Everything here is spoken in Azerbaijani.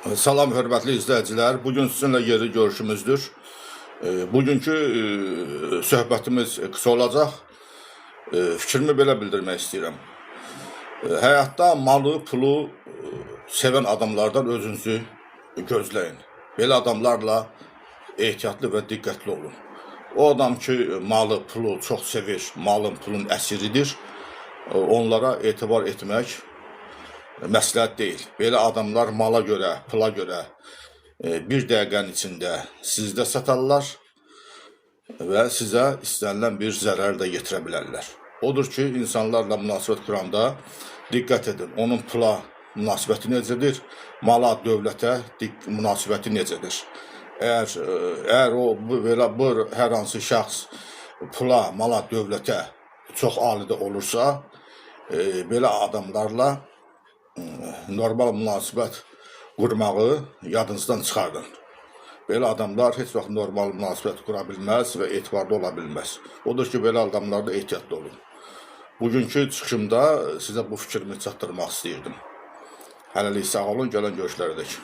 Salam hörmətli izləyicilər. Bugün sizinlə yeri görüşümüzdür. Bugünkü söhbətimiz qısa olacaq. Fikrimi belə bildirmək istəyirəm. Həyatda malı, pulu sevən adamlardan özünüzü gözləyin. Belə adamlarla ehtiyatlı və diqqətli olun. O adam ki malı, pulu çox sevir, malın, pulun əsiridir. Onlara etibar etmək məsləhət deyil. Belə adamlar mala görə, pula görə bir dəqiqənin içində sizdə satarlar və sizə istənilən bir zərər də yetirə bilərlər. Odur ki, insanlarla münasibət quranda diqqət edin. Onun pula münasibəti necədir, mala, dövlətə münasibəti necədir? Əgər o bu belə bu hər hansı şəxs pula, mala, dövlətə çox alidə olursa, belə adamlarla normal münasibət qurmağı yadınızdan çıxardın. Belə adamlar heç vaxt normal münasibət qura bilməz və etibarlı ola bilməz. Odur ki, belə adamlarda ehtiyatlı olun. Bugünkü çıxışımda sizə bu fikrimi çatdırmaq istəyirdim. Hələlik sağ olun, gələn görüşlərə dək.